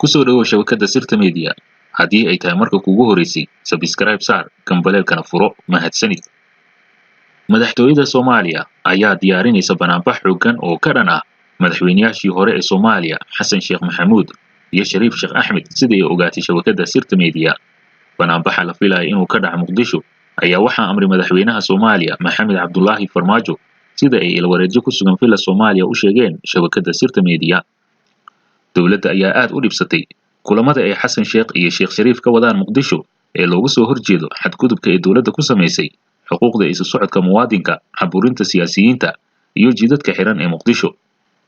Ku soo dhawow shabakada Sirta Media. Haddii ay tahay marka kuugu horeysay, subscribe saar, gambaleelkana furo. Mahadsanid. Madaxtooyada Soomaaliya ayaa diyaarinaysa banaanbax xooggan oo ka dhan ah madaxweynayaashii hore ee Soomaaliya Xasan Sheekh Maxamuud iyo Shariif Sheekh Axmed, sida ay ogaatay shabakada Sirta Media. Banaanbaxa la filaya inuu ka dhaco Muqdisho ayaa waxaa amray madaxweynaha Soomaaliya Maxamed Cabdulaahi Farmaajo, sida ay ilwareedyo ku sugan Villa Soomaaliya u sheegeen shabakada Sirta Media. Dowladda ayaa aad u dhibsatay kulamada ay Xasan Sheekh iyo Sheekh Shariif ka wadaan Muqdisho ee loogu soo horjeedo xadgudubka ee dowladda ku samaysay xuquuqda isu socodka muwaadinka, caburinta siyaasiyiinta iyo jidadka xiran ee Muqdisho.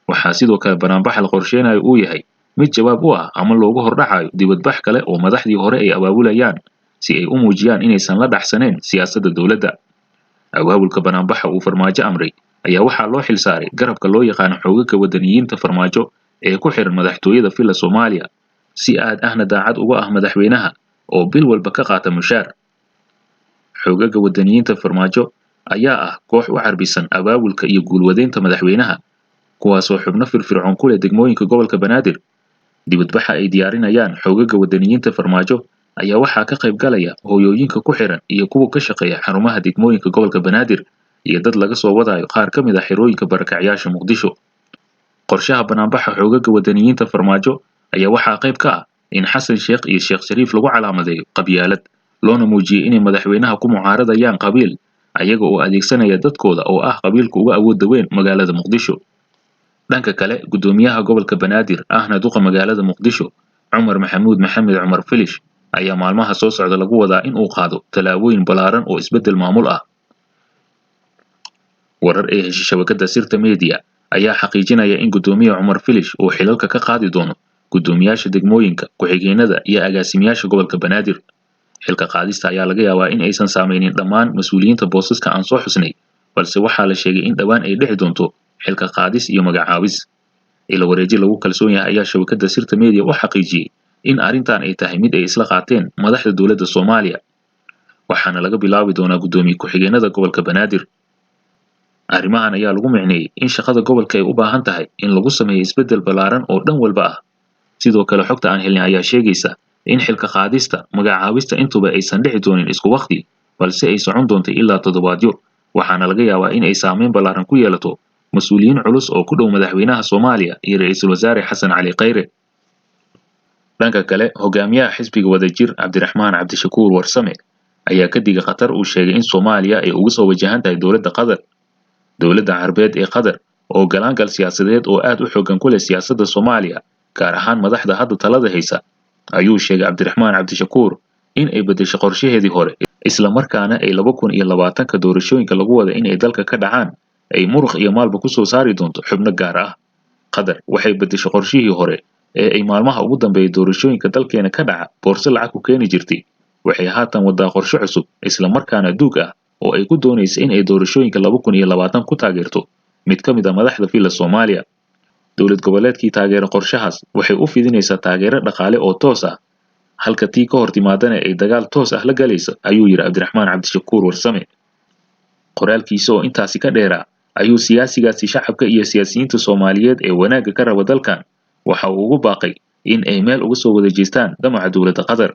Waxaa sidoo kale banaanbaxa la qorsheynayo uu yahay mid jawaab u ah ama loogu hordhacayo dibadbax kale oo madaxdii hore ay abaabulayaan si ay u muujiyaan inaysan la dhaxsaneen siyaasadda dowladda. Abaabulka banaanbaxa uu Farmaajo amray ayaa waxaa loo xilsaaray garabka loo yaqaano xoogaga wadaniyiinta Farmaajo ee ku xiran madaxtooyada Villa Soomaaliya, si aad ahna daacad uga ah madaxweynaha oo bil walba ka qaata mushaar. Xoogaga wadaniyiinta Farmaajo ayaa ah koox u carbisan abaabulka iyo guulwadeynta madaxweynaha, kuwaasoo xubno firfircoon ku leh degmooyinka gobolka Banaadir. Dibadbaxa ay diyaarinayaan xoogaga wadaniyiinta Farmaajo ayaa waxaa ka qayb galaya hooyooyinka ku xiran iyo kuwa ka shaqeeya xarumaha degmooyinka gobolka Banaadir iyo dad laga soo wadayo qaar ka mid ah xerooyinka barakacyaasha Muqdisho. Qorshaha banaanbaxa xoogaga wadaniyiinta Farmaajo ayaa waxaa qayb ka ah in Xasan Sheekh iyo Sheekh Shariif lagu calaamadeeyo qabyaalad, loona muujiyey inay madaxweynaha ku mucaaradayaan qabiil, ayaga oo adeegsanaya dadkooda oo ah qabiilka uga awoodda weyn magaalada Muqdisho. Dhanka kale, guddoomiyaha gobolka Banaadir ahna duqa magaalada Muqdisho Cumar Maxamuud Maxamed Cumar Filish ayaa maalmaha soo socda lagu wadaa in uu qaado tallaabooyin ballaaran oo isbeddel maamul ah. Warar ay heshay shabakada Sirta Media ayaa xaqiijinaya in guddoomiye Cumar Filish uu xilalka ka qaadi doono guddoomiyaasha degmooyinka, ku-xigeenada iyo agaasimayaasha gobolka Banaadir. Xilka qaadista ayaa laga yaabaa in aysan saameynin dhammaan mas-uuliyiinta boosaska aan soo xusnay, balse waxaa la sheegay in dhowaan ay dhici doonto xilka qaadis iyo magacaabis. Ilo wareeji lagu kalsoon yahay ayaa shabakada Sirta Media u xaqiijiyey in arrintan ay tahay mid ay isla qaateen madaxda dowladda Soomaaliya, waxaana laga bilaabi doonaa guddoomiye ku-xigeenada gobolka Banaadir. Arrimahan ayaa lagu micneeyey in shaqada gobolka ay u baahan tahay in lagu sameeyo isbeddel ballaaran oo dhan walba ah. Sidoo kale, xogta aan helnay ayaa sheegaysa in xilka qaadista, magacaabista intuba aysan dhici doonin isku waqti, balse ay socon doonto ilaa toddobaadyo, waxaana laga yaabaa in ay saameyn ballaaran ku yeelato mas-uuliyiin culus oo ku dhow madaxweynaha Soomaaliya iyo ra-iisul wasaare Xasan Cali Khayre. Dhanka kale, hogaamiyaha xisbiga Wadajir Cabdiraxmaan Cabdishakuur Warsame ayaa ka digay khatar uu sheegay in Soomaaliya ay uga soo wajahan tahay dowladda Qatar. Dowladda Carbeed ee Qatar oo galaangal siyaasadeed oo aad u xooggan ku leh siyaasadda Soomaaliya, gaar ahaan madaxda hadda talada haysa, ayuu sheegay Cabdiraxmaan Cabdishakuur in ay beddesho qorshaheedii hore, isla markaana ay 2020-ka doorashooyinka lagu wada in ay dalka ka dhacaan ay muruq iyo maalba ku soo saari doonto xubno gaar ah. Qatar waxay beddesho qorshihii hore ee ay maalmaha ugu dambeeyay doorashooyinka dalkeena ka dhaca boorso lacag ku keeni jirtay. Waxay haatan wadaa qorshe cusub isla markaana duug ah oo ay ku doonaysa in ay doorashooyinka 2020 ku taageerto mid ka mid ah madaxda Villa Soomaaliya. Dowlad goboleedkii taageera qorshahaas waxay u fidinaysaa taageero dhaqaale oo toos ah, halka tii ka hor timaadana ay dagaal toos ah la galayso, ayuu yidhi Cabdiraxmaan Cabdishakuur Warsame. Qoraalkiisa oo intaasi ka dheeraa ayuu siyaasigaasi shacabka iyo siyaasiyiinta Soomaaliyeed ee wanaagga ka raba dalkan waxa uu ugu baaqay in ay meel uga soo wada jeestaan damaca dowladda Qatar.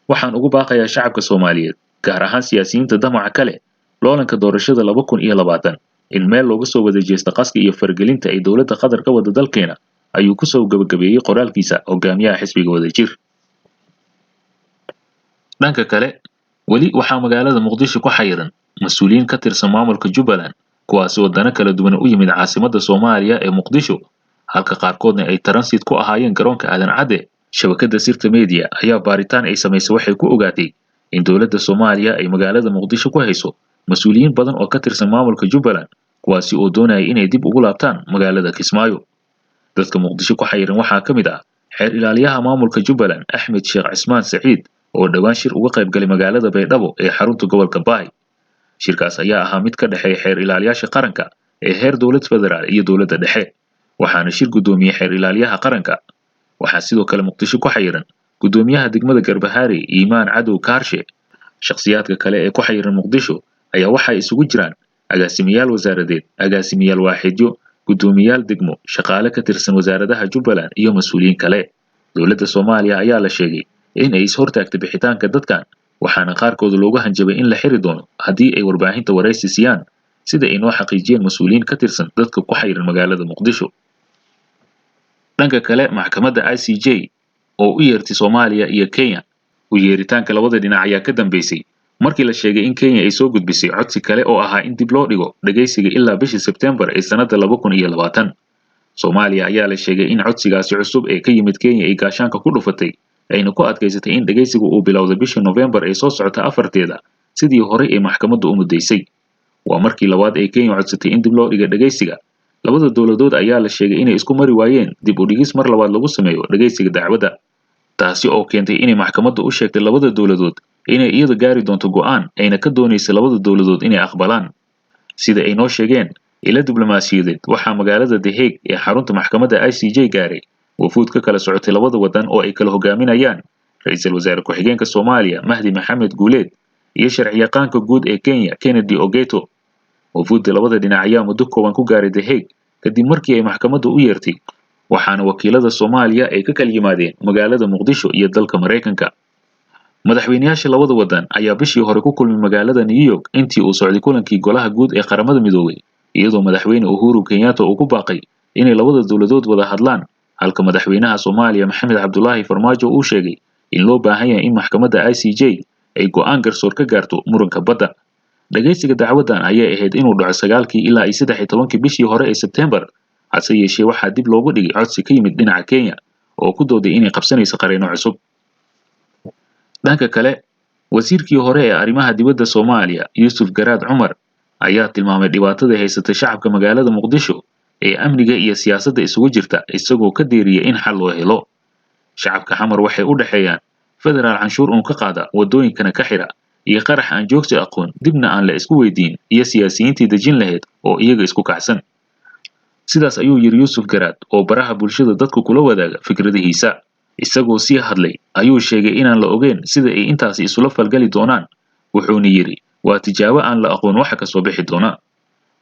Waxaan ugu baaqayaa shacabka Soomaaliyeed, gaar ahaan siyaasiyiinta damaca kale loolanka doorashada 2020, in meel looga soo wada jeesto qaska iyo faragelinta ay dowladda Qatar ka wada dalkeena, ayuu ku soo gabagabeeyey qoraalkiisa hogaamiyaha xisbiga Wadajir. Dhanka kale, weli waxaa magaalada Muqdisho ku xayiran mas-uuliyiin ka tirsan maamulka Jubbaland, kuwaasi oo dano kala duwan u yimid caasimadda Soomaaliya ee Muqdisho, halka qaarkoodna ay taransit ku ahaayeen garoonka Aadan Cadde. Shabakada Sirta Media ayaa baaritaan ay samaysay waxay ku ogaatay in dowladda Soomaaliya ay magaalada Muqdisho ku hayso mas-uuliyiin badan oo ka tirsan maamulka Jubbaland, kuwaasi oo doonaya inay dib ugu laabtaan magaalada Kismaayo. Dadka Muqdisho ku xayiran waxaa ka mid ah xeer ilaaliyaha maamulka Jubbaland Axmed Sheekh Cismaan Saciid oo dhowaan shir uga qayb galay magaalada Baydhabo ee xarunta gobolka Baay. Shirkaas ayaa ahaa mid ka dhexeeya xeer ilaaliyaasha qaranka ee heer dowlad federaal iyo dowladda dhexe, waxaana shir guddoomiyey xeer ilaaliyaha qaranka. Waxaa sidoo kale Muqdisho ku xayiran guddoomiyaha degmada Garbahaare Iimaan Cadow Kaarshe. Shakhsiyaadka kale ee ku xayiran Muqdisho ayaa waxay isugu jiraan agaasimayaal wasaaradeed, agaasimayaal waaxidyo, guddoomiyaal degmo, shaqaale ka tirsan wasaaradaha Jubbaland iyo mas-uuliyiin kale. Dowladda Soomaaliya ayaa la sheegay in ay is-hortaagtay bixitaanka dadkan, waxaana qaarkood loogu hanjabay in la xiri doono haddii ay warbaahinta waraysi siiyaan, sida ay noo xaqiijiyeen mas-uuliyiin ka tirsan dadka ku xayiran magaalada Muqdisho. Dhanka kale, maxkamadda ICJ oo u yeertay Soomaaliya iyo Kenya. U yeeritaanka labada dhinac ayaa ka dambeysay markii la sheegay in Kenya ay soo gudbisay codsi kale oo ahaa in dib loo dhigo dhagaysiga ilaa bishii Sebtembar ee sanadda 2020. Soomaaliya ayaa la sheegay in codsigaasi cusub ee ka yimid Kenya ay gaashaanka ku dhufatay, ayna ku adkaysatay in dhagaysigu uu bilowday bishii Nofembar ee soo socota 4-teeda, sidii horey ay maxkamaddu u muddaysay. Waa markii labaad ee Kenya codsatay in dib loo dhiga dhagaysiga. Labada dowladood ayaa la sheegay inay isku mari waayeen dib u dhigis mar labaad lagu sameeyo dhagaysiga dacwadda, taasi oo keentay inay maxkamaddu u sheegtay labada dowladood inay iyada gaari doonto go'aan, ayna ka doonaysay labada dowladood inay aqbalaan. Sida ay noo sheegeen ila diblomaasiyadeed, waxaa magaalada The Hague ee xarunta maxkamadda ICJ gaaray wafuud ka kala socotay labada waddan oo ay kala hogaaminayaan ra-iisul wasaare ku-xigeenka Soomaaliya Mahdi Maxamed Guuleed iyo sharciyaqaanka guud ee Kenya Kennedy Ogeto. Wafuudda labada dhinac ayaa muddo kooban ku gaaray The Hague kadib markii ay maxkamaddu u yeertay, waxaana wakiilada Soomaaliya ay ka kala yimaadeen magaalada Muqdisho iyo dalka Maraykanka. Madaxweynayaasha labada waddan ayaa bishii hore ku kulmay magaalada New York intii uu socday kulankii Golaha Guud ee Qaramada Midoobay, iyadoo madaxweyne Uhuru Kenyatta uu ku baaqay inay labada dowladood wada hadlaan, halka madaxweynaha Soomaaliya Maxamed Cabdulaahi Farmaajo uu sheegay in loo baahan yahay in maxkamadda ICJ ay go'aan garsoor ka gaarto muranka badda. Dhagaysiga dacwaddan ayay ahayd inuu dhaco 9-kii ilaa iyo 13-kii bishii hore ee Sebtembar, hase yeeshee waxaa dib loogu dhigay codsi ka yimid dhinaca Kenya oo ku dooday inay qabsanayso qareenno cusub. Dhanka kale, wasiirkii hore ee arrimaha dibadda Soomaaliya Yuusuf Garaad Cumar ayaa tilmaamay dhibaatada haysata shacabka magaalada Muqdisho ee amniga iyo siyaasadda isugu jirta, isagoo ka deeriyay in xal loo helo. Shacabka Xamar waxay u dhexeeyaan federaal canshuur uun ka qaada, waddooyinkana ka xira, iyo qarax aan joogsi aqoon dibna aan la isku weydiin, iyo siyaasiyiintii dejin lahayd oo iyaga isku kacsan. Sidaas ayuu yidhi Yuusuf Garaad oo baraha bulshada dadku kula wadaaga fikradihiisa. Isagoo sii hadlay ayuu sheegay inaan la ogeyn sida ay intaasi isula falgali doonaan, wuxuuna yidhi waa tijaabo aan la aqoon waxa kasoo bixi doona.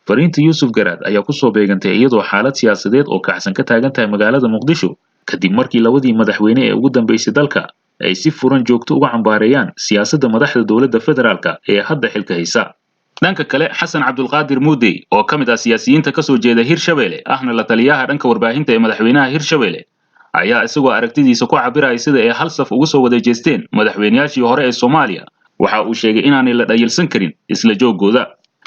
Fariinta Yuusuf Garaad ayaa kusoo beegantay iyadoo xaalad siyaasadeed oo kacsan ka taagan tahay magaalada Muqdisho kadib markii labadii madaxweyne ee ugu dambeysay dalka ay si furan joogto uga cambaareeyaan siyaasadda madaxda dowladda federaalka ee hadda xilka haysa. Dhanka kale, Xasan Cabdulqaadir Muudey oo ka mid ah siyaasiyiinta ka soo jeeda Hirshabelle, ahna la taliyaha dhanka warbaahinta ee madaxweynaha Hirshabelle, ayaa isagoo aragtidiisa ku cabiraya sida ay hal saf ugu soo wada jeesteen madaxweynayaashii hore ee Soomaaliya, waxa uu sheegay inaanay la dhayalsan karin isla jooggooda.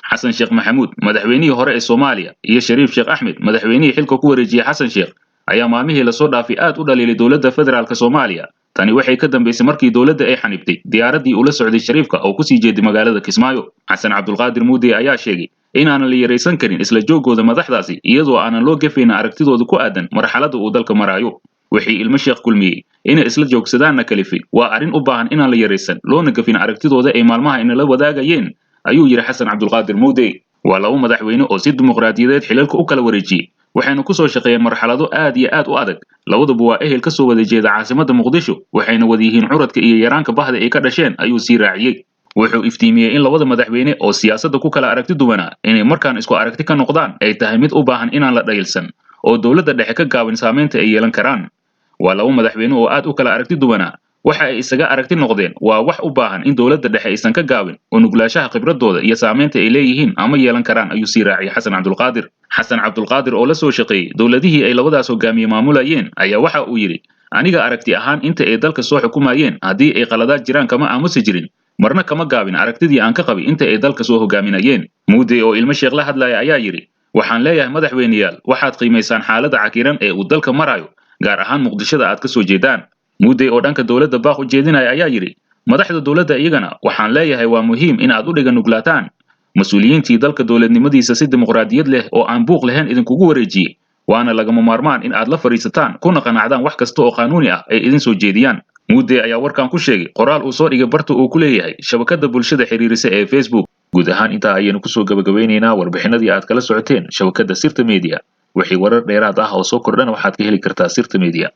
Xasan Sheekh Maxamuud, madaxweynihii hore ee Soomaaliya, iyo Shariif Sheekh Axmed, madaxweynihii xilka ku wareejiyey Xasan Sheekh, ayaa maalmihii lasoo dhaafay aad u dhaliilay dowladda federaalka Soomaaliya. Tani waxay ka dambeysay markii dowladda ay xanibtay diyaaraddii ula socday Shariifka oo kusii jeeday magaalada Kismaayo. Xasan Cabdulqaadir Muudey ayaa sheegay inaanan la yaraysan karin isla jooggooda madaxdaasi, iyadoo aanan loo gefayna aragtidooda ku aadan marxaladda uu dalka maraayo. Wixii ilmo Sheekh kulmiyey inay isla joogsadaanna kalifay waa arrin u baahan inaan la yaraysan loona gafin aragtidooda ay maalmaha inala wadaagayeen, ayuu yidhi Xasan Cabdulqaadir Muudey. Waa laba madaxweyne oo si dimuqraadiyadeed xilalka u kala wareejiyey, waxayna ku soo shaqeeyeen marxalado aad iyo aad u adag. Labaduba waa ehel ka soo wada jeeda caasimadda Muqdisho, waxayna wada yihiin curadka iyo yaraanka bahda ay ka dhasheen, ayuu sii raaciyey. Wuxuu iftiimiyey in labada madaxweyne oo siyaasadda ku kala aragti duwanaa inay markaan isku aragti ka noqdaan ay tahay mid u baahan inaan la dhayilsan oo dowladda dhexe ka gaabin saamaynta ay yeelan karaan. Waa laba madaxweyne oo aad u kala aragti duwanaa, waxa ay isaga aragti noqdeen waa wax u baahan in dowladda dhexe aysan ka gaabin oo nuglaashaha khibradooda iyo saamaynta ay leeyihiin ama yeelan karaan, ayuu sii raaciyay Xasan Cabdulqaadir. Xasan Cabdulqaadir oo la soo shaqeeyey dowladihii ay labadaas hogaamiye maamulayeen ayaa waxa uu yidhi, aniga aragti ahaan inta ay dalka soo xukumayeen haddii ay qaladaad jiraan kama aamusi jirin, marna kama gaabin aragtidii aan ka qabay inta ay dalka soo hogaaminayeen. Muudey oo ilmo Sheekh la hadlaya ayaa yidhi, waxaan leeyahay madaxweyneyaal, waxaad qiimaysaan xaaladda cakiran ee uu dalka marayo, gaar ahaan Muqdishada aad ka soo jeedaan. Muudey oo dhanka dowladda baaq u jeedinaya ayaa yidhi, madaxda dowladda iyagana waxaan leeyahay waa muhiim in aad u dhiga nuglaataan mas-uuliyiintii dalka dowladnimadiisa si dimuqraadiyad leh oo aan buuq lahayn idinkugu wareejiyey, waana lagama maarmaan in aad la fadhiisataan kuna qanacdaan wax kasta oo qaanuuni ah ay idin soo jeediyaan. Muudey ayaa warkan ku sheegay qoraal uu soo dhigay barta uu ku leeyahay shabakadda bulshada xiriirisa ee Facebook. Guud ahaan intaa ayaynu kusoo gabagabeynaynaa warbixinadii aad kala socoteen shabakadda Sirta Media. Wixii warar dheeraad ah oo soo kordhana waxaad ka heli kartaa Sirta Media.